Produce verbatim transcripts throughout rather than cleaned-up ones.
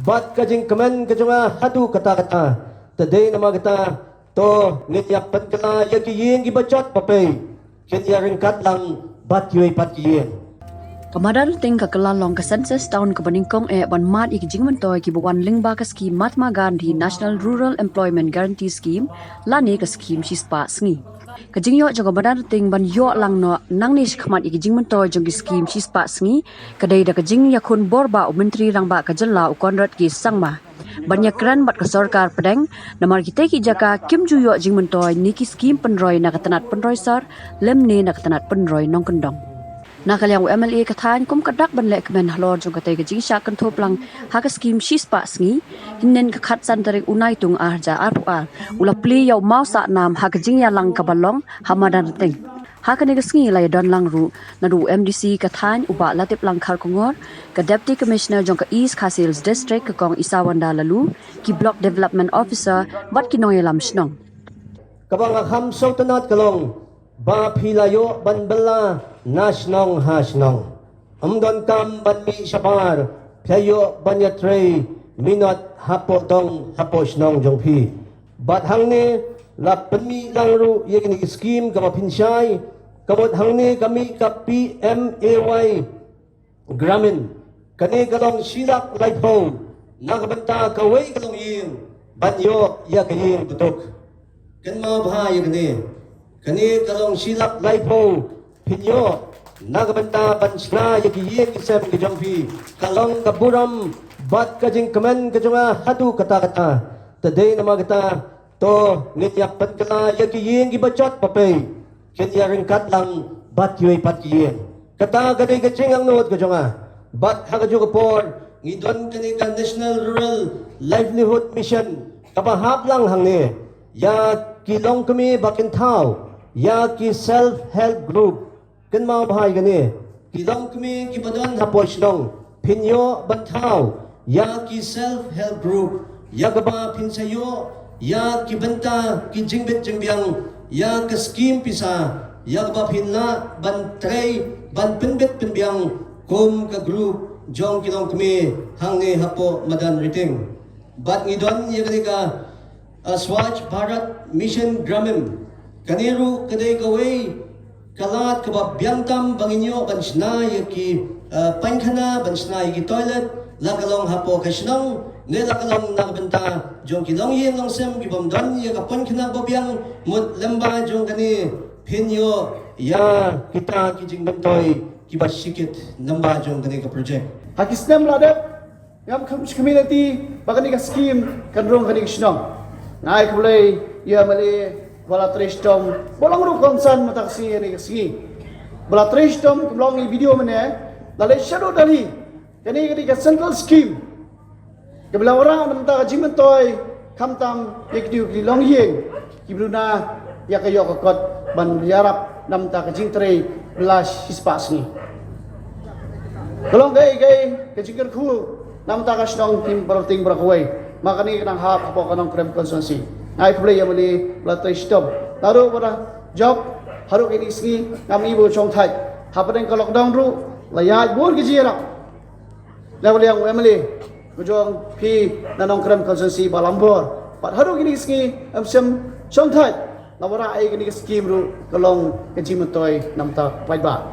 Bad ka jingkmen ka jong nga haduh katta katta. Te dei namar kata, to ngin ïa pynkylla ïa ki ïing kiba jot ba pei, kin ïa ryngkat lang bad kiwei pat ki ïing. Ka Madan Rynteng ka kylla long ka census town kaba nyngkong eh ban mad ïa ki jingmyntoi kiba wan lyngba ka skhim Mahatma Gandhi National Rural Employment Guarantee Scheme lane ka skhim shispah sngi. Ka jingïoh jong ka Madan Rynteng ban ïoh lang noh nangne shakhmat ïa ki jingmyntoi jong ki skhim shispah sngi ka dei da ka jingïakhun bor ba u Myntri Rangbah ka jylla u Conrad K Sangma ban ïakren bad ka sorkar pdeng, namar kitei ki jaka kim ju ïoh jingmyntoi ne ki skhim pynroi na ka tnat pynroi sor lymne na ka tnat pynroi nongkyndong. Na ka liang u M L A ka thaiñ kum ka dak ban leh kmen halor jong katei ka jingshah kynthup lang ha ka skhim shispah sngi, hynnin ka khatsan tarik u Naitung ar hajar arphew ar u la plie ïa u Mawsahnam ha ka jingïalang kaba long ha Madan Rynteng. Ha kane ka sngi la ïadon lang ruh naduh u M D C ka thaiñ u Bah Latiplang Kharkongor, ka Deputy Commissioner jong ka East Khasi Hills District ka Kong Isawanda Laloo, ki Block Development Officer bad ki nongïalam shnong. Kaba nga kham sngewtynnat ka long ba phi la ïoh ban bylla na shnong ha shnong. Ym donkam ban mih shabar, phi la ïoh ban ïatrei minot hapoh dong hapoh shnong jong phi. Bad hangne la pynmih lang ruh ïa kine ki skhim kaba pynshai, ka mut hangne ka mih ka P M A Y Gramin. Kane ka long shi lak laiphew na ka bynta kawei ka longïing ban ïoh ïa ka ïing dutuk. Kynmaw bha ïa kane. Kane ka long shi lak laiphew phin ïoh na ka bynta ban shna ïa ki ïing ki sem ki jong phi. Ka long ka burom bad ka jingkmen ka jong nga haduh katta katta. Te dei namar kata, to ngin ïa pynkylla ïa ki ïing kiba jot ba pei, kin ïa ryngkat lang bad kiwei pat ki ïing. Kata ka dei ka jingangnud ka jong nga. Bad ha kajuh ka por ngi don kane ka National Rural Livelihood Mission kaba hap lang hangne ïa ki longkmie ba kin thaw ïa ki self help group. Kynmaw bha ïa kane, ki longkmie kiba don hapoh shnong phin ïoh ban thaw ïa ki self help group, ïa kaba phin sa ïoh ïa ki bynta ki jingbit jingbiang, ïa ka skhim pisa, ïa kaba phin lah ban trei ban pynbit pynbiang kum ka group jong ki longkmie hangne hapoh Madan Rynteng. Bad ngi don ïa kane ka, uh, Swachh Bharat Mission Gramin. Kane ruh ka dei kawei ka lad kaba biang tam ba ngin ïoh ban shna ïa ki, uh, painkhana, ban shna ïa ki toilet, la ka long hapoh ka shnong ne la ka long na ka bynta jong ki longïing longsem kibym don ïa ka painkhana ba biang. Mut lyngba jong kane phin ïoh ïa kita ki jingmyntoi kiba shikit lyngba jong kane ka project. Ha ki snem la dep, ngam kham shi khmih lynti ba kane ka skhim kan rung ha kane ka shnong. Nga ai khublei ïa u M L A ba la trei shitom, ba long ruh kongsan mynta ka sngi ha kane ka sngi. Ba la trei shitom, kum long i video mynne, la leit shaduh Delhi. Kane ka dei ka central scheme kaba la wanrah na bynta ka jingmyntoi khamtam ïa kito ki longïing kiba duna ïa ka ïoh ka kot ban ïarap na bynta ka jingtrei bylla shispah sngi. Ka long kaei kaei ka jingkyrkhu na bynta ka shnong Hima Baroh Rynteng baroh kawei. Ma kane ka nang hap hapoh ka Nongkrem constituency. Nga ai khublei ïa u M L A ba la trei shitom. Naduh ba la jop haduh kine ki sngi ngam i ba u shong thait. Hapdeng ka lockdown ruh la ïaid bun ki jingïarap na ka liang u M L A ka jong phi na Nongkrem constituency Bah Lambor. Bad haduh kine ki sngi em shym shong thait. Namar ba ïa kane ka skhim ruh ka long ka jingmyntoi na bynta paidbah.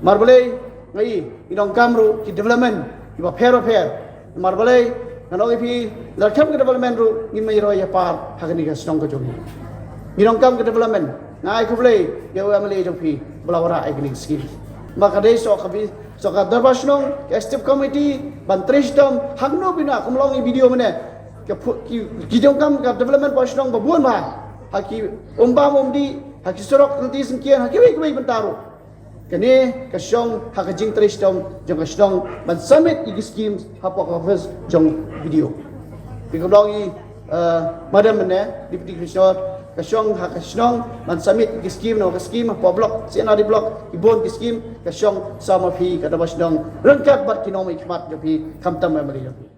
Namar balei, nga i, ngi donkam ruh ki development kiba pher ba pher. Namar balei, nga ong ïa phi, lada khlem ka development ruh ngim ïaroi ïapar ha kane ka shnong ka jong ngi. Ngi donkam ka development. Nga ai khublei ïa u M L A jong phi ba la wanrah ïa kane ka skhim. Namar ka dei shuh ka bi, shuh ka dorbar shnong, ka executive committee ban trei shitom, hangno bina, kum long i video mynne. Ka phu-, ki, ki donkam ka development hapoh shnong ba bun bha. Ha ki umbam umdih, ha ki surok, ki lynti syngkien, ha kiwei kiwei bynta ruh. Kane ka shong ha ka jingtrei shitom jong ka shnong ban submit ïa ki schemes hapoh ka office jong BDO. Te kum long i, eh, madam mynne, Deputy Commissioner, ka shong ha ka shnong ban submit ïa ki scheme, na ka scheme hapoh block, C and RD block, ki bun ki scheme, ka shong sa ma phi ka dorbar shnong ryngkat bad ki nongmihkhmat jong phi, khamtam ma ïa u M L A jong phi.